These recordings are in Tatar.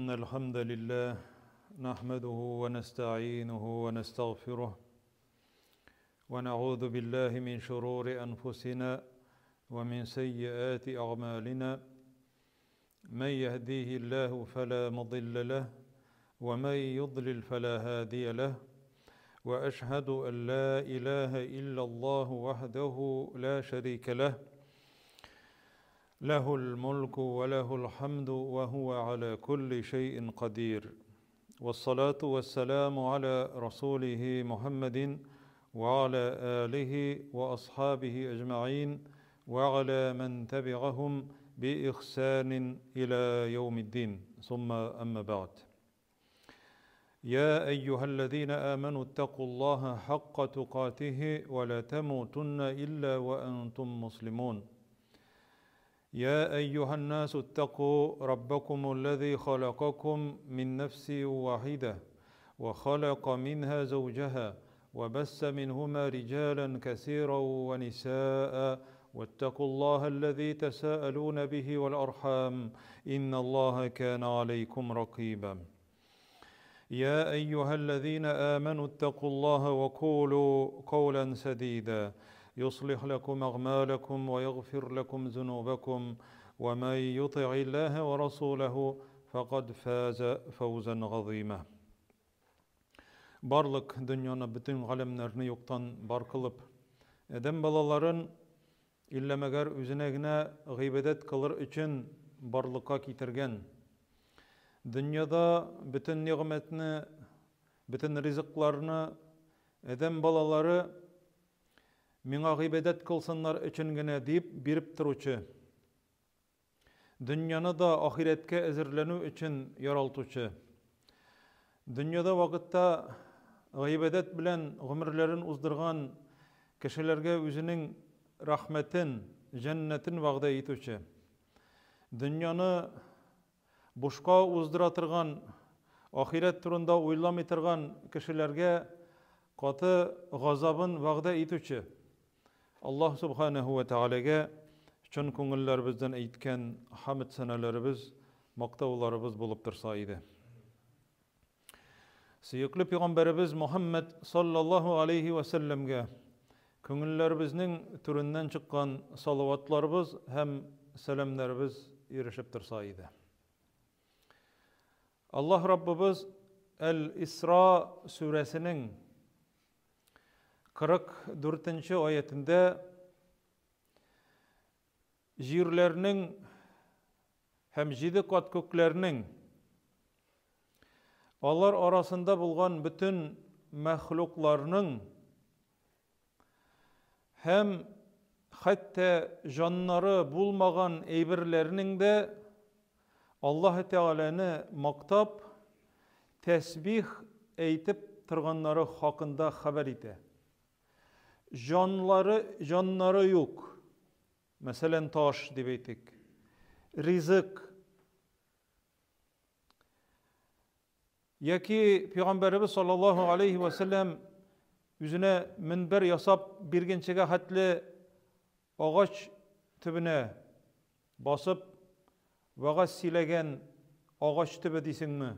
إن الحمد لله نحمده ونستعينه ونستغفره ونعوذ بالله من شرور أنفسنا ومن سيئات أعمالنا من يهديه الله فلا مضل له ومن يضلل فلا هادي له وأشهد أن لا إله إلا الله وحده لا شريك له له الملك وله الحمد وهو على كل شيء قدير والصلاة والسلام على رسوله محمد وعلى آله وأصحابه أجمعين وعلى من تبعهم بإحسان إلى يوم الدين ثم أما بعد يا أيها الذين آمنوا اتقوا الله حق تقاته ولا تموتن إلا وأنتم مسلمون يا أيها الناس اتقوا ربكم الذي خلقكم من نفس واحدة وخلق منها زوجها وبس منهما رجالا كثيرا ونساء واتقوا الله الذي تساءلون به والأرحام إن الله كان عليكم رقيبا يا أيها الذين آمنوا اتقوا الله وقولوا قولا سديدا يصلح لكم أعمالكم ويغفر لكم ذنوبكم ومن يطع الله ورسوله فقد فاز فوزا عظيما Барлык дөньяны, бөтен галәмнәрне юктан бар кылып, адәм балаларын иллә мәгәр үзенә генә гыйбадәт кылыр өчен барлыкка китергән, дөньяда бөтен нигъмәтне, бөтен ризыкларны адәм балалары миңа гыйбадәт кылсыннар өчен генә дип биреп торучы, Дөньяны да ахирәткә әзерләнү өчен яралтучы. Дөньяда вакытта гыйбадәт белән гомерләрен уздырган кешеләргә үзенең рәхмәтен, җәннәтен вәгъдә итүче. Дөньяны бушка уздыра торган, ахирәт турында уйламый торган кешеләргә каты газабын вәгъдә итүче. Аллаһ Субханәһү вә Тәгаләгә чын күңелләребездән әйткән хәмд сәнәләребез, мактауларыбыз булып торса иде. Сөекле пәйгамбәребез Мухаммад саллаллаһу алейхи вә сәлләмгә күңелләребезнең түреннән чыккан салаватларыбыз һәм сәламнәребез ирешеп торса иде. Аллаһ Раббыбыз Әл-Исра сүрәсенең 44 нче аятендә җирләрнең һәм җиде кат күкләрнең алар арасында булган бөтен мәхлукларның һәм хәтта җаннары булмаган әйберләрнең дә Аллаһы Тәгаләне мактап, тәсбих әйтеп торганнары хакында хәбәр итә. Җанлары, җаннары юк. Мәсәлән, таш дип әйтик. Ризык. Яки Пәйгамбәребез саллаллаһу алейхи ва сәлләм үзенә мөнбәр ясап биргәнчегә хәтле агач төбенә басып вәгазь сөйләгән агач төбе дисеңме?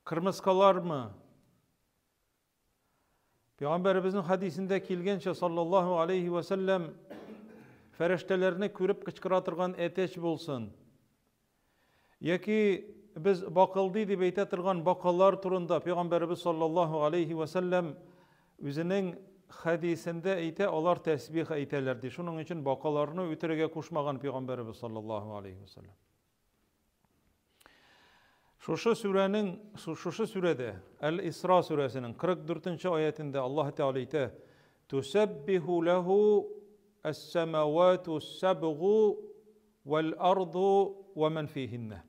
Кырмыскалармы? Пәйгамбәребезнең хәдисендә килгәнчә, саллаллаһу алейхи ва сәлләм, фәрештәләрне күреп кычкыра торган әтәч булсын. Яки без бакылди дип әйтә торган бакалар турында Пәйгамбәребез саллаллаһу алейхи ва сәлләм үзенең хәдисендә әйтә, алар тәсбих әйтәләр ди. Шуның өчен бакаларны үтерергә кушмаган Пәйгамбәребез саллаллаһу алейхи ва сәлләм. Шушы сүрәнең, шушы сүрәдә, Әл-Исра сүрәсенең 44 нче аятендә Аллаһ Тәгалә әйтә: "Тусаббиху лаху ас-самавату ас-сабгу вал-арду ва ман фихинна".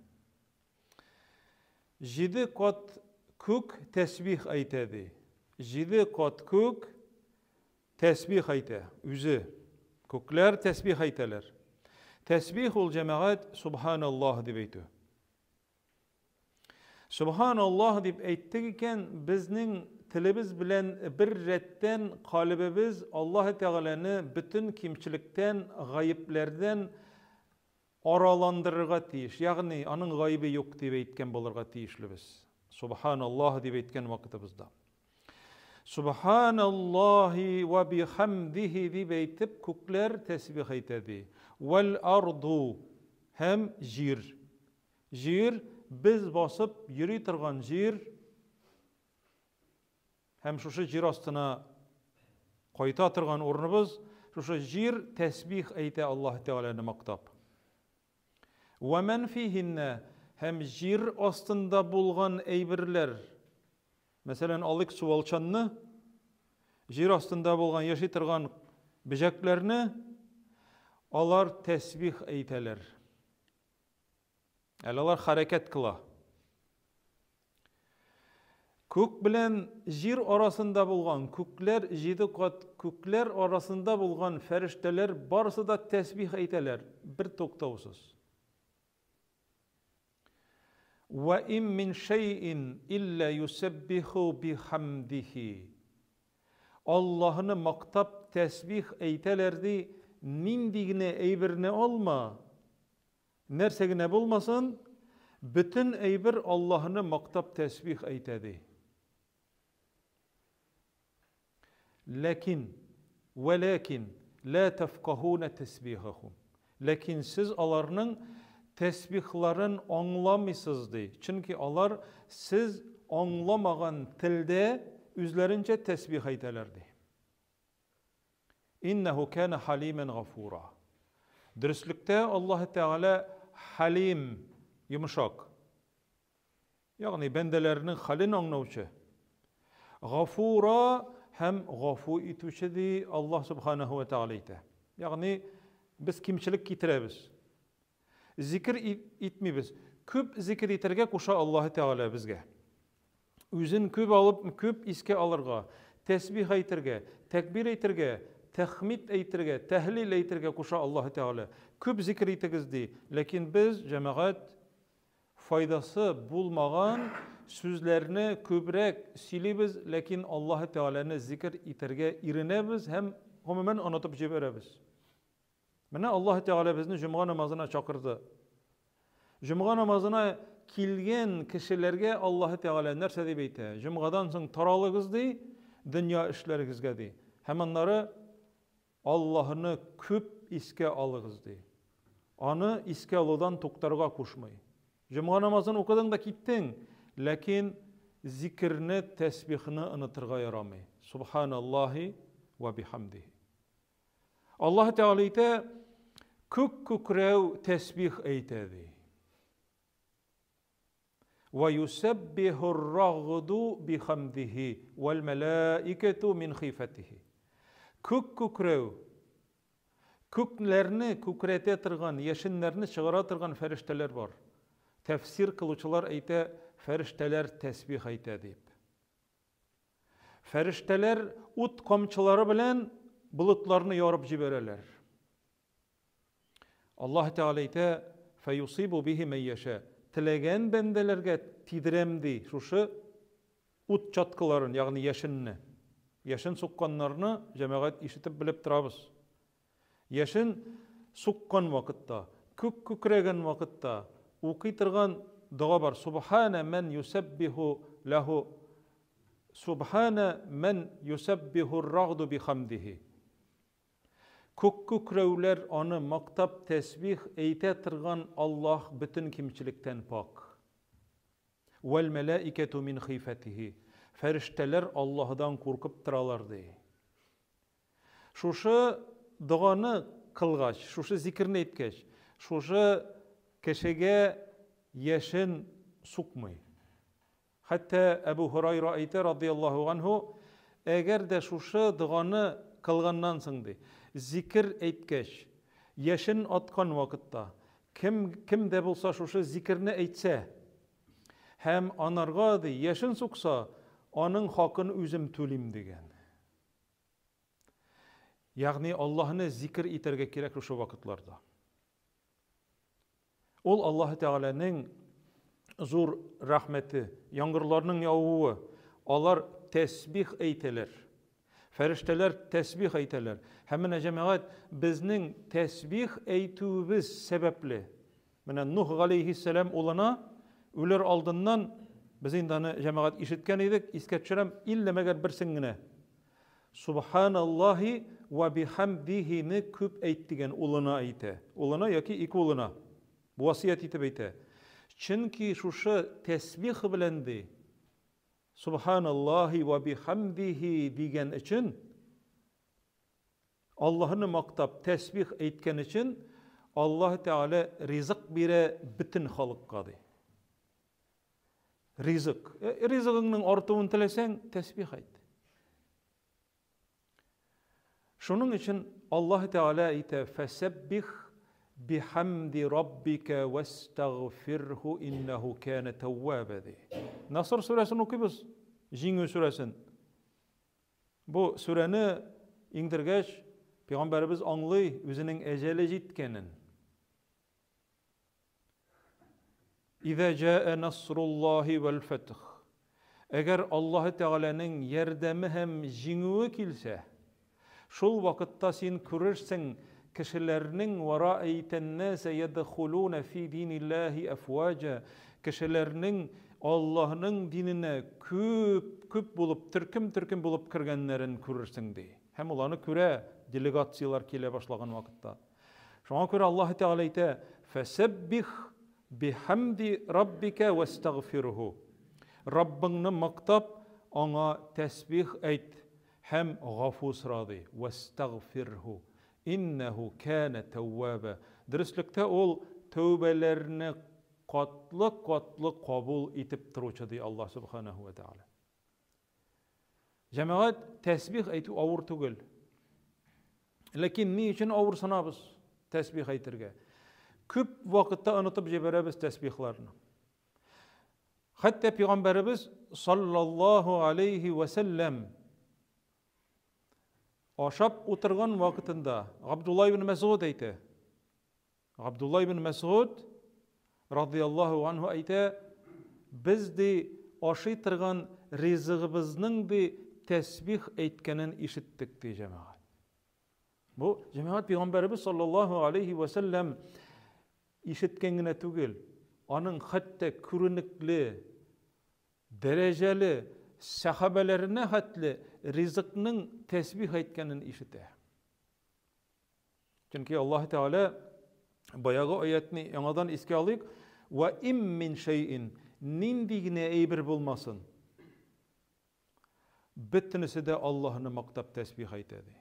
Җиде кат күк тәсбих әйтә ди. Җиде кат күк Тәсбих әйтә, үзе. Күкләр тәсбих әйтәләр. Тәсбих ул, җәмәгать, Субханаллаһ дип әйтү. Субханаллаһ дип әйттек икән, безнең телебез белән бер рәттән калебебез Аллаһ Тәгаләне бөтен кимчелектән, гаепләрдән араландырырга тиеш, ягъни аның гаебе юк дип әйткән булырга тиешлебез. Субханаллаһ дип әйткән вакытыбызда. Субханаллаһи ва бихамдихи дип әйтеп күкләр тәсбих әйтә ди. Вәл арду һәм җир. Җир без басып йөри торган җир һәм шушы җир астына кайта торган урыныбыз, шушы җир тәсбих әйтә Аллаһ Тәгаләне мактап. Вә мән фиһиннә һәм җир астында булган әйберләр. Мәсәлән, алыйк суалчанны, җир астында булган яши торган бөҗәкләрне, алар тәсбих әйтәләр. Әле алар хәрәкәт кыла. Күк белән җир арасында булган, күкләр, җиде кат күкләр арасында булган фәрештәләр барысы да тәсбих әйтәләр, бер туктаусыз. Ва им мин шәйин илля юсаббиху бихамдихи. Аллаһны мактап тәсбих әйтәләр ди, нинди генә әйберне алма, Нәрсә генә булмасын, бөтен әйбер Аллаһыны мактап тәсбих әйтә, ди. Ләкин, вәләкин, лә тәфкаһуна тәсбихахум. Ләкин сез аларның тәсбихларын аңламыйсыз, ди. Чөнки алар сез аңламаган телдә үзләренчә тәсбих әйтәләр, ди. Иннәһу кана халимән гафура. Дөреслектә Аллаһ Тәгалә халим, йомшак. Ягъни бәндәләренең хәлен аңлаучы. Гафура һәм гафу итүче ди Аллаһ Субханаһу ва Тәгалә әйтә. Ягъни без кимчелек китерәбез. Зикер итмибез. Күп зикер итәргә куша Аллаһы Тәгалә безгә. Үзен күп алып, күп искә алырга, тәсбих әйтергә, тәкбир әйтергә, тәхмид әйтергә, тәһлил әйтергә куша Аллаһы Тәгалә. Күп зикер итегез ди. Ләкин без, җәмәгать, файдасы булмаган сүзләрне күбрәк сөйлибез, ләкин Аллаһы Тәгаләне зикер итәргә иренәбез һәм гомумән онытып җибәрәбез. Менә Аллаһ Тәгалә безне җомга намазына чакырды. Җомга намазына килгән кешеләргә Аллаһ Тәгалә нәрсә дип әйтә? Җомгадан соң таралыгыз ди, дөнья эшләрегезгә ди. Һәм аннары Аллаһны күп искә алыгыз ди. Аны искә алудан туктарга кушмый. Җомга намазын укыдың да киттең, ләкин зикерне, тәсбихны онытырга ярамый. Субханаллаһи ва бихамдихи. Аллаһ Тәгалә әйтә, күк күкрәү тәсбих әйтә ди. Ва юсаббиху рагду бихамдихи вал малаикату мин хифатихи. Күк күкрәү күкләрне күкрәтә торган, яшеннәрне чыгара торган фәрештәләр бар. Тәфсир кылучылар әйтә, фәрештәләр тәсбих әйтә дип. Фәрештәләр ут камчылары белән болытларны ярып җибәрәләр. Аллаһ Тәгалә әйтә, "Фәюсибу бихи мән яша". Теләгән бәндәләргә тидерәм ди, шушы ут чаткыларын, ягъни яшенне. Яшен сукканнарны җәмәгать ишетеп белеп торабыз. Яшен суккан вакытта, күк күкрәгән вакытта укый торган дога бар. Субхана ман юсаббиху лаху Субхана ман юсаббиху рагду бихамдихи. Күк күкрәүләр аны мактап тәсбих әйтә торган Аллаһ бөтен кимчелектән пак. Вәл мәләикәту мин хифәтихи. Фәрештәләр Аллаһдан куркып торалар ди. Шушы доганы кылгач, шушы зикерне әйткәч, шушы кешегә яшен сукмый. Хәтта Әбу Һурайра әйтә, радияллаһу анһу, әгәр дә шушы доганы кылганнан соң ди, зикер әйткәч, яшен аткан вакытта, кем кем дә булса шушы зикерне әйтсә һәм анарга ди яшен сукса, аның хакын үзем түлим дигән. Ягъни Аллаһны зикер итәргә кирәк шушы вакытларда. Ул Аллаһ Тәгаләнең зур рәхмәте, яңгырларның явуы, алар тәсбих әйтәләр. Фәрештәләр тәсбих әйтәләр. Һәм менә җәмәгать безнең тәсбих әйтүебез сәбәпле. Менә Нух галәйһиссәлам улына үлер алдыннан, без инде аны җәмәгать ишеткән идек, искә төшерәм, иллә мәгәр берсен генә. Субханаллаһи ва бихамдихине күп әйт дигән улына әйтә. Улына яки ике улына. Бу васыять итеп әйтә. Чөнки шушы тәсбих белән ди, Субханаллаһи ва бихамдихи дигән өчен Аллаһны мактап тәсбих әйткән өчен Аллаһ Тәгалә ризык бирә бөтен халыкка ди. Ризык. Э, ризыгыңның артуын теләсәң, тәсбих әйт. Шуның өчен Аллаһ Тәгалә әйтә, "Фәсәббих бихамди раббика вастагфирху иннаху кана тәвваба" ди. Наср сүрәсен укыйбыз, Җиңү сүрәсен. Бу сүрәне иңдергәч, пәйгамбәребез аңлый үзенең әҗәле җиткәнен. Иза җаа насруллаһи вәл фәтх. Әгәр Аллаһы Тәгаләнең ярдәме һәм җиңүе килсә, шул вакытта син күрерсең кешеләрнең ва раәйтән-нәсә ядхулуна фи диниллаһи әфваҗа, кешеләрнең Аллаһның диненә күп, күп булып, төркем-төркем булып кергәннәрен күрерсең, ди. Һәм ул аны күрә, делегацияләр килә башлаган вакытта. Шуңа күрә Аллаһ Тәгалә әйтә, Фәсәббих бихамди раббика вәстәгъфирһу. Раббыңны мактап, аңа тәсбих әйт һәм гафу сора, ди. Вәстәгъфирһу. Иннәһу кәнә тәвваба. Дөреслектә ул тәүбәләрне катлы-катлы кабул итеп торучы, ди Аллаһ Субханаһу ва Тәгалә. Җәмәгать, тәсбих әйтү авыр түгел. Ләкин ни өчен авырсынабыз тәсбих әйтергә? Күп вакытта онытып җибәрәбез тәсбихларны. Хәтта пәйгамбәребез саллаллаһу алейхи ва сәлләм ашап утырган вакытында Габдулла ибн Мәсгуд әйтә. Габдулла ибн Мәсгуд радияллаһу анһу әйтә, без ди ашый торган ризыгыбызның ди тәсбих әйткәнен ишеттек ди җәмәгать. Бу җәмәгать пәйгамбәребез саллаллаһу алейхи ва сәлләм ишеткән генә түгел, аның хәтта күренекле, дәрәҗәле сәхабәләренә хәтле ризыкның тәсбих әйткәнен ишетә. Чөнки Аллаһ Тәгалә баягы аятны яңадан искә алыйк, "Ва им мин шәйин" нинди генә әйбер булмасын, бөтенесе дә Аллаһны мактап тәсбих әйтә ди.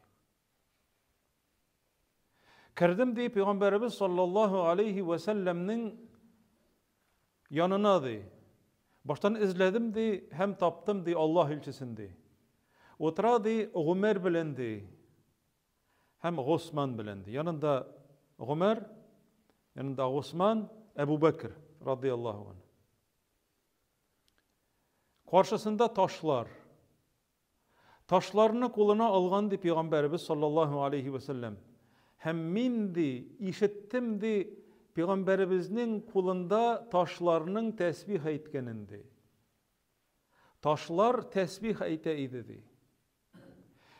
Кердем ди пәйгамбәребез саллаллаһу алейхи ва сәлләмнең янына ди. Баштан эзләдем ди һәм таптым ди Аллаһ илчесен ди. Утыра ди Гумәр белән ди. Һәм Госман белән ди. Янында Гомәр, янында Госман, Әбу Бәкер радияллаһу анһу. Каршысында ташлар. Ташларны кулына алган ди пәйгамбәребез саллаллаһу алейхи ва сәлләм. Һәм мин ди, ишеттем ди, пәйгамбәребезнең кулында ташларның тәсбих әйткәнен ди. Ташлар тәсбих әйтә иде ди.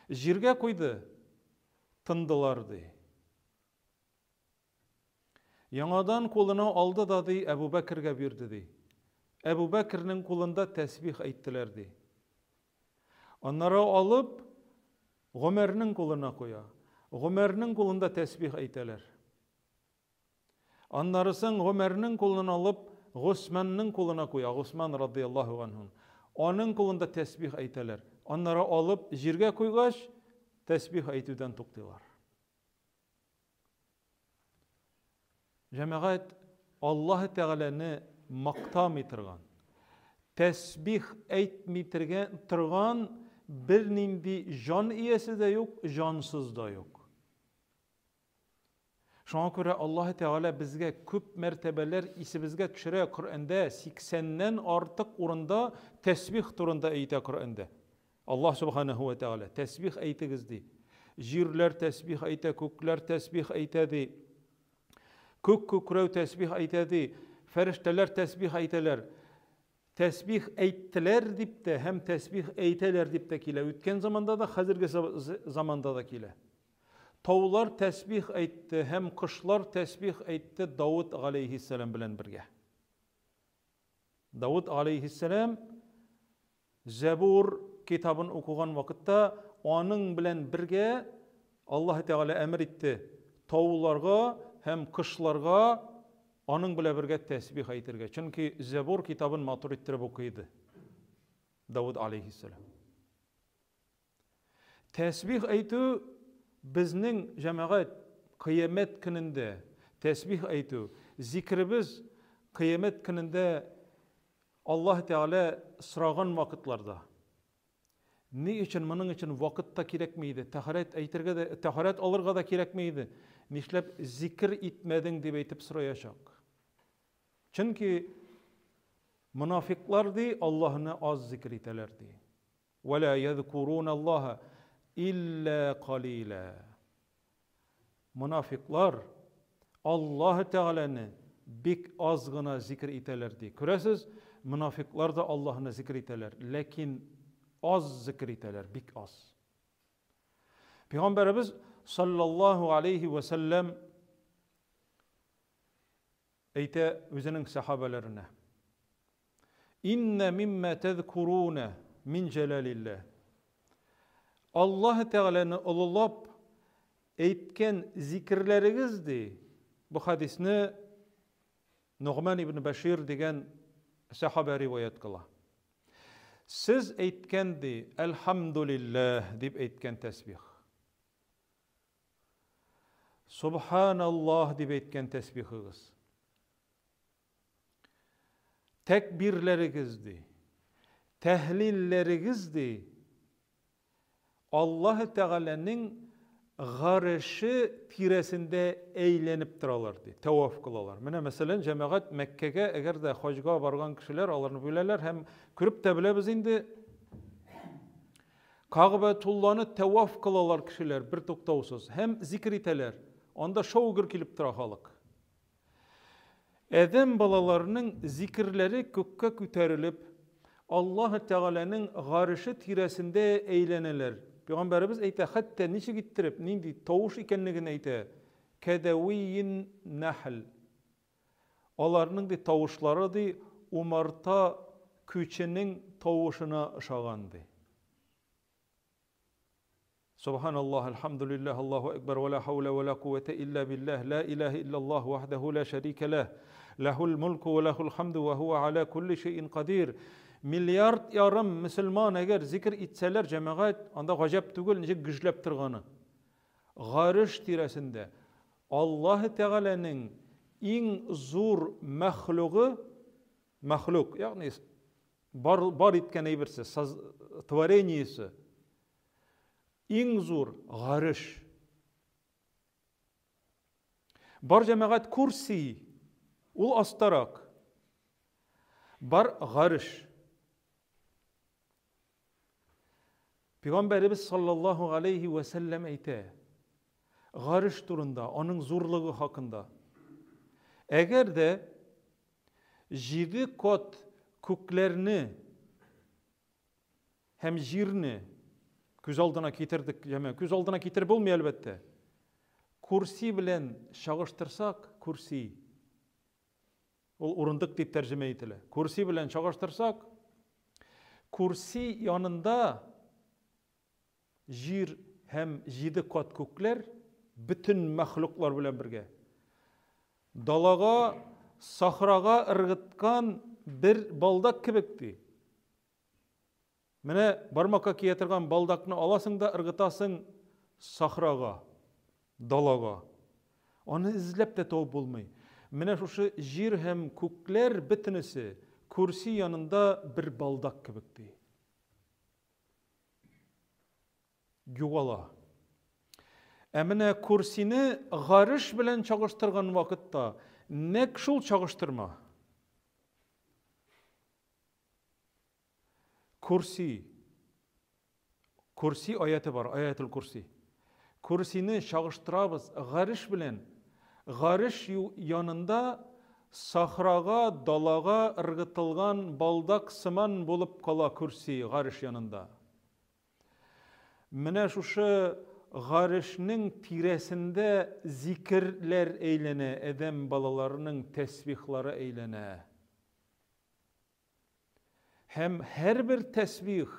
Җиргә куйды, тындылар, ди. Яңадан кулына алды да, ди, Әбу Бәкергә бирде, ди. Әбу Бәкернең кулында тәсбих әйттеләр, ди. Аннары алып, Гомәрнең кулына куя. Гомәрнең кулында тәсбих әйтәләр. Аннарысын Гомәрнең кулын алып, Госманның кулына куя, Госман радыяллаһу анһу. Аның кулында тәсбих әйтәләр. Аннары алып, җиргә куйгач, тәсбих әйтүдән туктыйлар. Җәмәгать Аллаһ Тәгаләне мактамый торган, тәсбих әйтми торган бернинди җан иясе дә юк, җансыз да юк. Шуңа күрә Аллаһ Тәгалә безгә күп мәртәбәләр исебезгә төшерә Коръәндә, 80-нән артык урында тәсбих турында әйтә Коръәндә. Аллаһ Субханаһу ва Тәгалә тәсбих әйтегез ди. Җирләр тәсбих әйтә, күкләр тәсбих әйтә ди. Күк күкрәү тәсбих әйтә ди. Фәрештәләр тәсбих әйтәләр. Тәсбих әйттеләр дип тә һәм тәсбих әйтәләр дип тә килә. Үткән заманда да, хәзерге заманда да килә. Таулар тәсбих әйтте һәм кошлар тәсбих әйтте Давыт галәйһиссәлам белән бергә. Давыт галәйһиссәлам Зәбур китабын укыган вакытта аның белән бергә Аллаһ Тәгалә әмер итте тауларга һәм кошларга аның белән бергә тәсбих әйтергә. Чөнки Зәбур китабын матур иттереп укый иде Давыт алейһиссәлам. Тәсбих әйтү безнең җәмәгать кыямәт көнендә тәсбих әйтү, зикребез кыямәт көнендә Аллаһ Тәгалә сораган вакытларда. Ни өчен моның өчен вакыт та кирәкми иде, тәһарәт әйтергә дә, тәһарәт алырга да кирәкми иде. Нишләп зикер итмәдең дип әйтеп сораячак. Чөнки монафиклар ди Аллаһны аз зикер итәләр ди. Вә лә язкуруналлаһа илля калиля. Монафиклар Аллаһ Тәгаләне бик аз гына зикер итәләр ди. Күрәсез, монафиклар да Аллаһны зикер итәләр, ләкин аз зикер итәләр, бик аз. Пәйгамбәребез саллаллаһу алейхи вә сәлләм әйтә үзенең сәхабәләренә. Иннә миммә тәзкуруна мин җәләлилләһ. Аллаһ Тәгаләне олылап әйткән зикерләрегез ди. Бу хәдисне Нугман ибн Бәшир дигән сәхабә риваять кыла. Сез әйткән ди, әлхәмдулилләһ дип әйткән тәсбих. Субханаллаһ дип әйткән тәсбихыгыз. Тәкбирләрегез ди, тәһлилләрегез ди, Аллаһ Тәгаләнең гареше тирәсендә әйләнеп торалар ди, тәваф кылалар. Менә мәсәлән, җәмәгать Мәккәгә әгәр дә хаҗга барган кешеләр аларны беләләр һәм күреп тә беләбез инде, Кагъбәтулланы тәваф кылалар кешеләр бер туктаусыз һәм зикер итәләр. Анда шау-гөр килеп тора халык. Адәм балаларының зикерләре күккә күтәрелеп, Аллаһ Тәгаләнең гареше тирәсендә әйләнәләр. Пәйгамбәребез әйтә, хәтта ничек иттереп, нинди тавыш икәнлеген әйтә, Кәдәвиин нәхл. Аларның ди тавышлары ди умарта күченең тавышына ошаган ди. Субханаллах, альхамдулиллах, Аллаху акбар, ва ла хауля ва ла куввата илля биллах, ла илаха иллаллах, вахдаху ла шарика лах, лахул мулку ва лахул хамду ва хуа аля кулли шейин кадир. Миллиард ярым мөселман әгәр зикр итсәләр, җәмәгать, анда гаҗәп түгел, ничек гөжләп торганы. Гареш тирәсендә Аллаһ Тәгаләнең иң зур мәхлугы, мәхлук, ягъни бар, бар иткән әйберсе, творениесе, Иң зур гареш. Бар җәмәгать курси, ул астарак. Бар гареш. Пәйгамбәребез саллаллаһу алейхи вә сәлләм әйтә, гареш турында, аның зурлыгы хакында. Әгәр дә җиде кат күкләрне Һәм җирне күз алдына китердек, яме күз алдына китереп булмый әлбәттә. Курси белән чагыштырсак, курси ул урындык дип тәрҗемә ителә. Курси белән чагыштырсак, курси янында җир һәм җиде кат күкләр бөтен мәхлуклар белән бергә далага, сахрага ыргыткан бер балдак кебек ди. Менә бармакка кия торган балдакны аласың да ыргытасың сахрага, далага. Аны эзләп тә табып булмый. Менә шушы җир һәм күкләр бөтенесе курси янында бер балдак кебек ди. Югала. Ә менә курсины гарыш белән чагыштырган вакытта нәкъ шул чагыштырма. Курси. Курси аяты бар, аятул курси. Курсины чагыштырабыз гареш белән. Гареш янында сахрага, далага ыргытылган балдак сыман булып кала курси гареш янында. Менә шушы Гарешнең тирәсендә зикерләр әйләнә, адәм балаларының тәсбихлары әйләнә. Һәм һәрбер тәсбих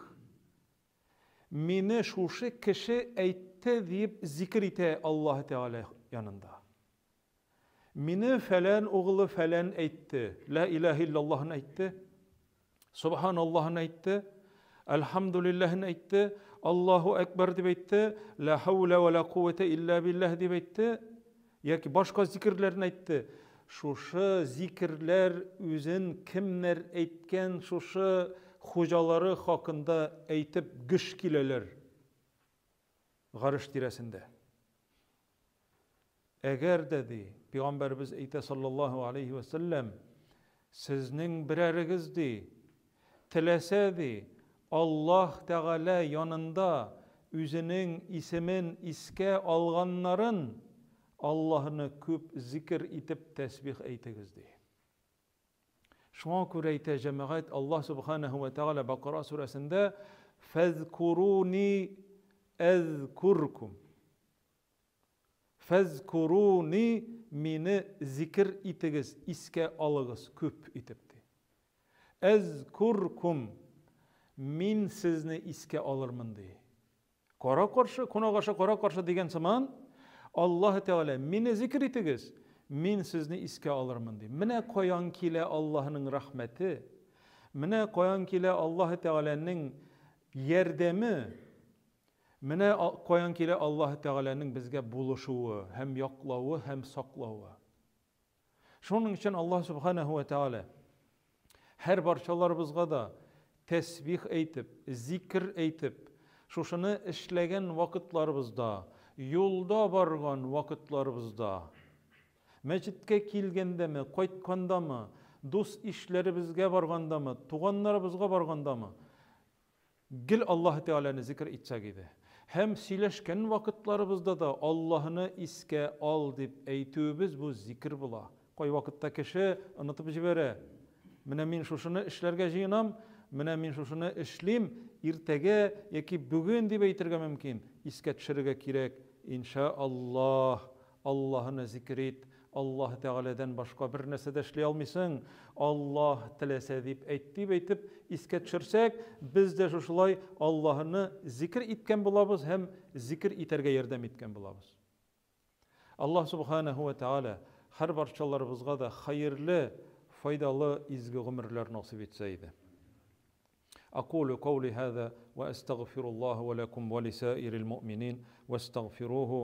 мине шушы кеше әйтте дип зикер итә Аллаһ Тәгалә янында. Мине фәлән углы фәлән әйтте. Ла илаһ иллаллаһын әйтте. Субханаллаһын әйтте. Әлхәмдулиллаһын әйтте. Аллаһу әкбәр дип әйтте. Ла хаула ва ла куввата илля биллаһ дип әйтте. Яки башка зикерләрен әйтте. Шушы зикерләр үзен кемнәр әйткән, шушы хуҗалары хакында әйтеп гөж киләләр гарыш тирәсендә. Әгәр дә, ди, Пәйгамбәребез әйтә саллаллаһу алейһи вә сәлләм, сезнең берәрегез, ди, теләсә, ди, Аллаһ Тәгалә янында үзенең исемен искә алганнарын Аллаһны күп зикер итеп тәсбих әйтегез, ди. Шуңа күрә әйтә җәмәгать Аллаһ Субханаһу ва Тәгалә Бакара сүрәсендә Фәзкуруни әзкуркум. Фәзкуруни мине зикер итегез, искә алыгыз күп итеп ди. Әзкуркум мин сезне искә алырмын ди. Кара каршы, кунак ашы кара каршы дигән сыман, Аллаһ Тәгалә мине зикер итегез, мин сезне искә алырмын ди. Менә каян килә Аллаһның рәхмәте, менә каян килә Аллаһ Тәгаләнең ярдәме. Менә каян килә Аллаһ Тәгаләнең безгә булышуы һәм яклавы һәм саклавы. Шуның өчен Аллаһ Субханаһу ва Тәгалә һәр барчаларыбызга да тәсбих әйтеп, зикр әйтеп, шушыны эшләгән вакытларыбызда, юлда барган вакытларыбызда, мәчеткә килгәндәме, кайткандамы, дус-ишләребезгә баргандамы, туганнарыбызга баргандамы, Гел Аллаһы Тәгаләне зикер итсәк иде. Һәм сөйләшкән вакытларыбызда да Аллаһыны искә ал дип әйтүебез бу зикер була. Кайвакытта кеше онытып җибәрә. Менә мин шушыны эшләргә җыенам, менә мин шушыны эшлим, иртәгә яки бүген дип әйтергә мөмкин. Искә төшерергә кирәк, инша Аллаһ. Аллаһыны зикер ит, Аллаһ Тәгаләдән башка бер нәрсә дә эшли алмыйсың, Аллаһ теләсә дип әйт, дип әйтеп искә төшерсәк, без дә шушылай Аллаһыны зикер иткән булабыз һәм зикер итәргә ярдәм иткән булабыз. Аллаһ Субханаһу ва Тәгалә һәр барчаларыбызга да хәерле, файдалы изге гомерләр насыйп итсә иде. أقول قولي هذا وأستغفر الله ولكم ولسائر المؤمنين واستغفروه.